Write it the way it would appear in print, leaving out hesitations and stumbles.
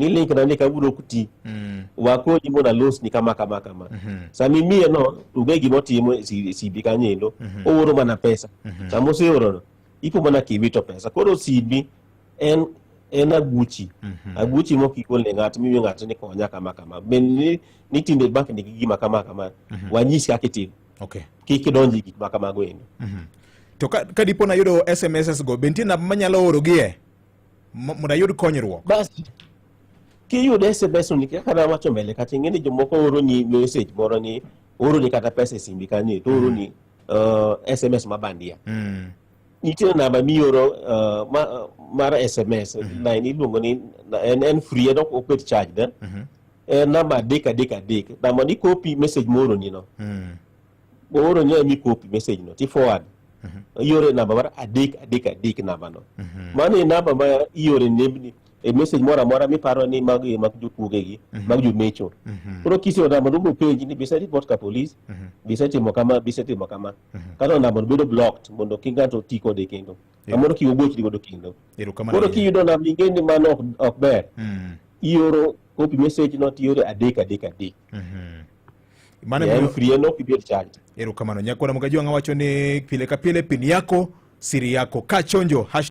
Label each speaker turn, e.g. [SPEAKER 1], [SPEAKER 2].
[SPEAKER 1] Ni link na ni kawuono ok ti. Wakonyi mondo alosni kama kama kama. Sama imiye no, to onge gima otimo e simbi kanyo endo. Ooro mana pesa. Sama oseoro no, ipo mana kiwito pesa. Koro simbi en aguchi. Aguchi mok igol ne ng'ato, mimiyo ng'ato ni konya kama kama. Bende ni tinde bank nigi gima kama kama. Wanyisi kaka itimo. Kik idonj e gik ma kamago endo.
[SPEAKER 2] To ka dipo nayudo SMS go, be nitie namba manyalo orogie mondo ayud konyruok?
[SPEAKER 1] Bas, kiyudo SMS ni, kaka nawacho mbele kacha, ing'e ni jomoko oroni message moro ni oroni kata pesa e simbi kanyo, to oroni SMS ma bandia. Nitie namba mioro mar SMS line iluongo ni en free, en ok oket charge eh? En namba 333. Namba ni copy message mooroni no. Ooroni emi copy message no ti forward. Ioro e namba mar 333 namba no. Mano e namba ma iore nembni e message moro amora miparo ni mag mag jokuoge gi, mag jomecho. Koro kiseoro namba no, penji ni bise report ka police, bise timo kama, bise timo kama. Kata namba no bedo blocked mondo kik ng'ato ti kode kendo. Kamoro kik ogochni godo kendo.
[SPEAKER 2] Erokamano
[SPEAKER 1] Koro
[SPEAKER 2] ahinya.
[SPEAKER 1] Kiyudo namba ing'e ni mano ok ber. Ioro copy message no tiore 333.
[SPEAKER 2] Mano
[SPEAKER 1] Yeah, en
[SPEAKER 2] emomiyo
[SPEAKER 1] free, en ok ibed charged.
[SPEAKER 2] Erokamano. Nyakwara Mugajwang'a wacho ni pile ka pile, pin yako siri yako kachonjo hash.